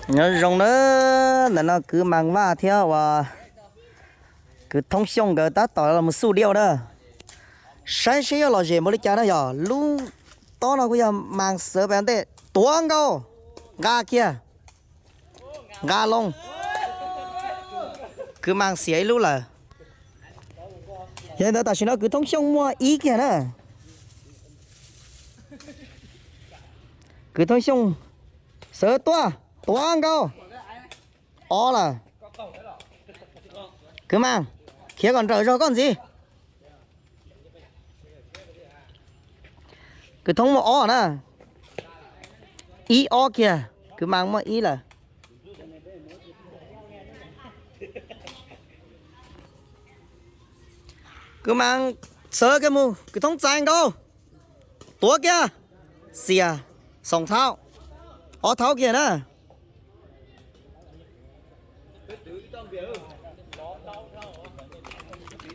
Nyob zoo na, ntawm no kwv Mas Vaj thiab uas kwv Thoob Xyooj nkawd tab tom los mus xub diau na. Saib seb yuav lom zem npaum li cas na yog. Lub tob no kuj yog Mas xawv pem ntej, tuav nkaus, nqa kiag, nqa loo. Kwv Mas xiam ib lub lawm. Yog li ntawd tam sim no kwv Thoob Xyooj muaj ib kiag na. Kwv Thoob Xyooj xawv tuaj, tuav nkaus, ob lawm. Kwv Mas, khiav kom nrawm zog koj ntxiv. Kwv Thoob muaj ob na. Ib ob kiag, kwv Mas muaj ib lawm. Kwv Mas xawv kiag mus, kwv Thoob txais nkaus, tuav kiag, xiam, xoom thaub, ob thaub kiag na.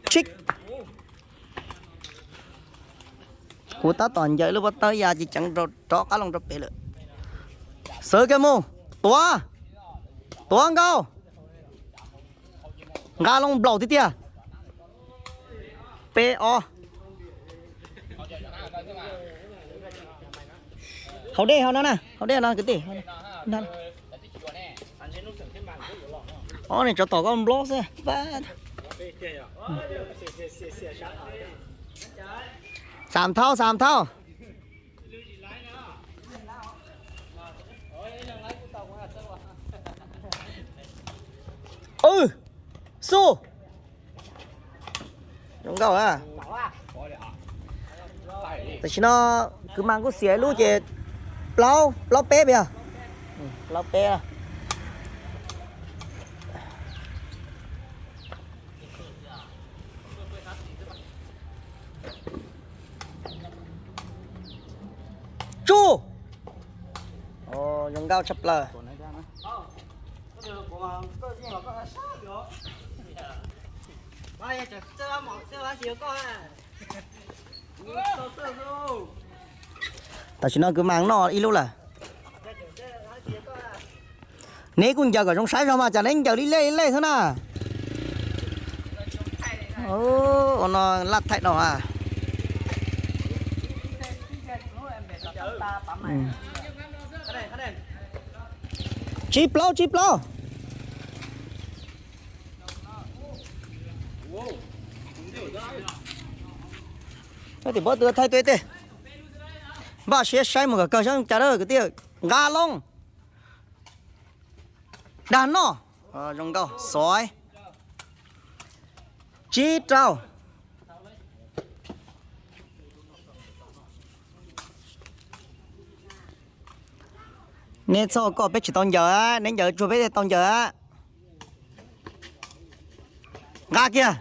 Tsib. Kuv tab tom ncaws lub pob tawb ya ces ceev rov qab loo rau pem lawm. Xawv kiag mus, tuav, tuav nkaus, nqa loo nplaum tiag tiag. Peb ob. Haus dej ho no na, haus dej no kwv tij. Ob niag tsov tom koj nplob xwb. Xam thauj, xam thauj. Xub. Zoo nkauj. Tam sim no kwv Mas kuj xiam ib lub ces plaub, plaub peb puas yog? Plaub peb. Tsuj. Zoo nkauj tshaj plaws. Tam sim no kwv Mas noj ib lub lawm. Neb kuj ncaws kom zoo saib zog mas cas neb ncaws li lej li lej xwb na. Ua no laj thaij dhau a. Tsib plaub, tsib plaub. Tim pob tw thaij tuaj ib teg. Npaj siab saib mus kom kawg xyoob cas lawm kwv tij. Nqa loo. Dag noj. Zoo nkauj xov. Tsib rau. Neb txhob koj peb tsis tau ncaws, neb ncaws tsuag peb thiaj tau ncaws. Nqa kiag.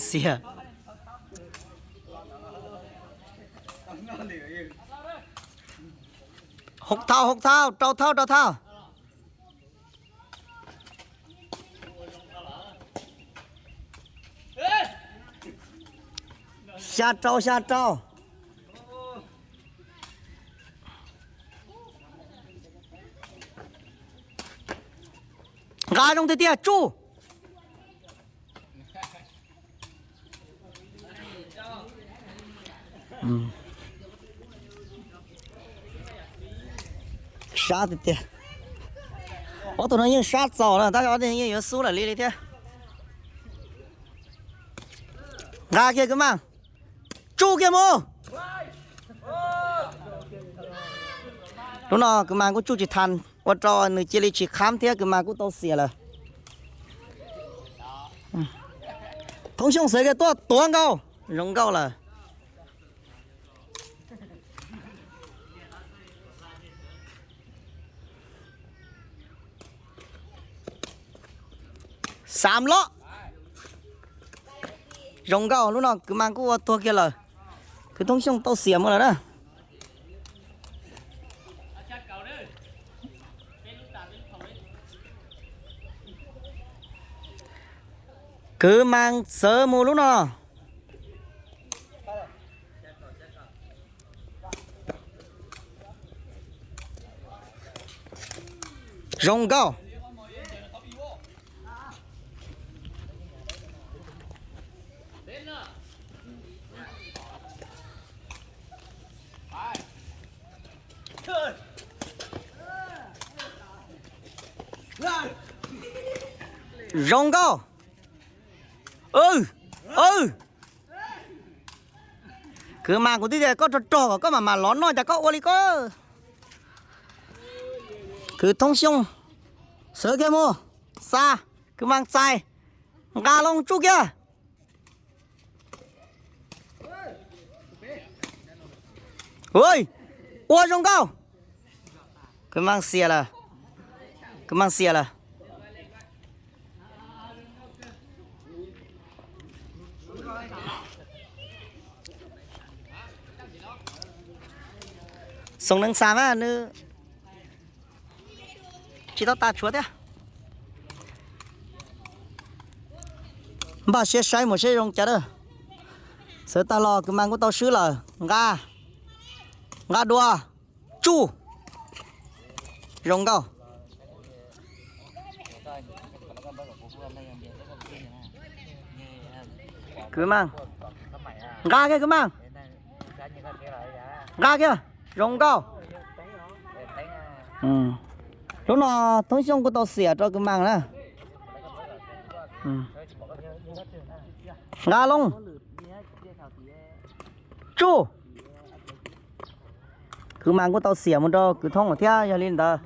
Xiam. Hauv thauj, hauv thauj, rau thauj, rau thauj. Xya rau, xya rau. Nqa zoo tiag tiag tsuj. Sab tiag tiag. Ob tug no yeej sab txaus na tab sis ob tug yeej yuav xub lawm li li thiab. Nqa kiag kwv Mas. Tsuj kiag mus. Lub no kwv Mas kuj tsuj tsis tau, ua rau nws cia li tsis khab thiab kwv Mas kuj tau xiam lawm. Thoob Xyooj xav kiag tuaj tuav nkaus, zoo nkauj lawm. Xav lob. Zoo nkauj, lub no kwv Mas kuj ua tuag kiag lawm. Kwv Thoob Xyooj tau xiam mus lawm na. Kwv Mas txawv mus lub no. Zoo nkauj. Zoo nkauj. Kwv Mas, kuv twb tias koj rog rog kom koj mam mam lov noj cas koj ua li ko. Kwv Thoob Xyooj, sawv kiag mus, xa, Kwv Mas txais, nqa loo tsuj kiag. Ua zoo nkauj. Kwv Mas xiam lawm, Kwv Mas xiam lawm. Xoom nees xas mas nws tsis tau tas tshuav thiab. Npaj siab saib mus seb zoo cas lawm. Sawv tag los Kwv Mas kuj tau swb lawm. Nqa, nqa dua, tsuj. Zoo nkauj. Kwv Mas, nqa kiag Kwv Mas, nqa kiag. Zoo nkauj. Lub no Thoob Xyooj kuj tau xiam rau Kwv Mas na. Nqa loo, tsuj. Kwv Mas kuj tau xiam mus rau Kwv Thoob thiab, yog li ntawd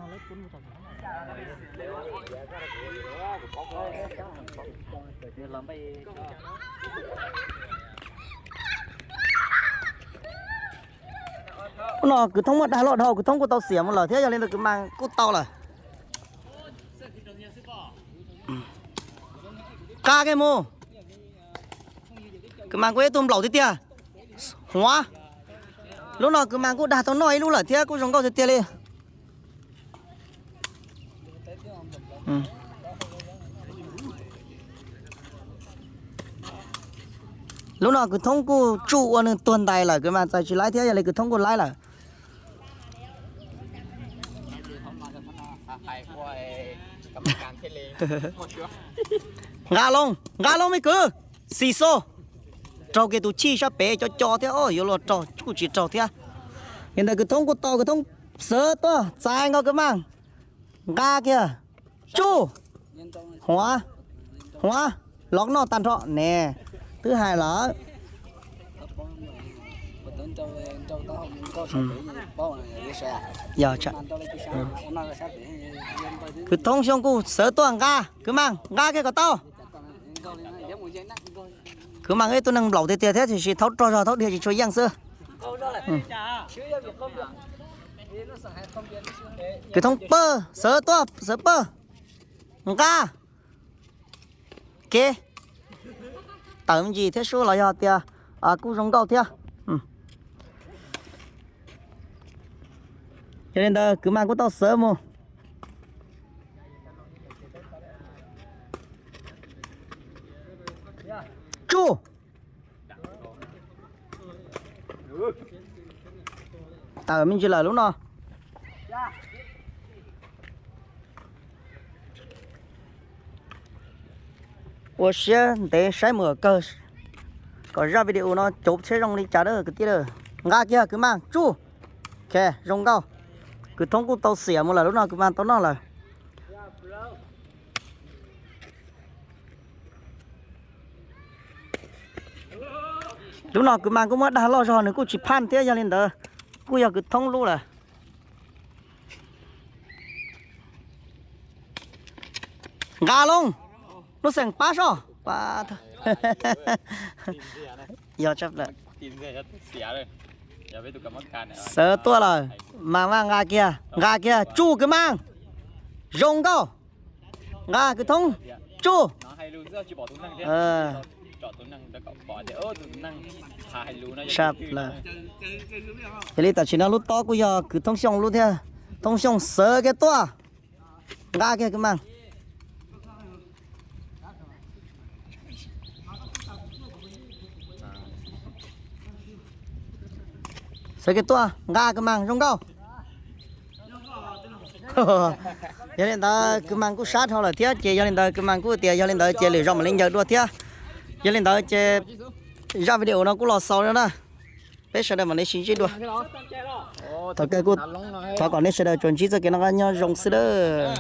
lub no Kwv Thoob muaj dag loj dhau, Kwv Thoob kuj tau xiam mus lawm thiab, yog li ntawd Kwv Mas kuj tau lawm. Nqa kiag mus. Kwv Mas kuj ib tug nplaum tiag tiag. Huav. Lub no Kwv Mas kuj dag tau noj ib lub lawm thiab, kuj zoo nkauj tiag tiag li. Lub no Kwv Thoob kuj tsuj ua nws tuag ntais lawm, Kwv Mas txais tsis laib thiab, yog li Kwv Thoob kuj laib lawm. Nqa loo, nqa loo me kwv. Xis xo. Raug kiag tus chij sab pem co co thiab, yuav luag raug kuj tsis raug thiab. Li ntawd Kwv Thoob kuj tau, Kwv Thoob sawv tuaj txais nkaus Kwv Mas. Nqa kiag. Tsuj. Huav, huav, los noj tag nrho ne. Twb hais lawm. Kwv Thoob Xyooj kuj sawv tuaj nqa, Kwv Mas nqa kiag kom tau. Kwv Mas ib tug neeg nplaum tiag tiag thiab tiam sis thaub rog zog thaub dhia tsis tshua yeej xwb. Kwv Thoob pawg, sawv tuaj, sawv pawg. Nqa. Kev. Tawm me ntsis thiab sub los yog tias kuj zoo nkauj thiab. Yog li ntawd Kwv Mas kuj tau sawv mus. Tsuj. Tawm me ntsis lawm lub no. Ua siab ntev saib mus kawg kom zaj video no cov tsheb zoo li cas kwv tij. Nqa kiag Kwv Mas tsuj. Zoo nkauj. Kwv Thoob kuj tau xiam mus lawm, lub no Kwv Mas tau noj lawm. Lub no Kwv Mas kuj muab dag loj zog nws kuj tsis phaj thiab, yog li ntawd kuj yog Kwv Thoob lub lawm. Nqa loo, lub xeem pab soj. Yog tshaj plaws. Sawv tuaj lawm, Mas Mas nqa kiag, nqa kiag, tsuj Kwv Mas. Zoo nkauj. Nqa Kwv Thoob, tsuj. Tshaj plaws. Yog li tam sim no lub tob kuj yog Kwv Thoob Xyooj lub thiab. Thoob Xyooj sawv kiag tuaj. Nqa kiag Kwv Mas. Sawv kiag tuaj, nqa Kwv Mas, zoo nkauj. Yog li ntawd kwv mas kuj sab dhau lawm thiab ces yog li ntawd kwv mas kuj tias yog li ntawd ces lwm zaus mam li ncaws dua thiab. Yog li ntawd ces zaj video no kuj los xaus no na. Peb sawv daws mam li sib ntsib dua. Thaum kawg kuj thov kom nej sawv daws tsuas ntsib txoj kev noj qab nyob zoo xwb lawm.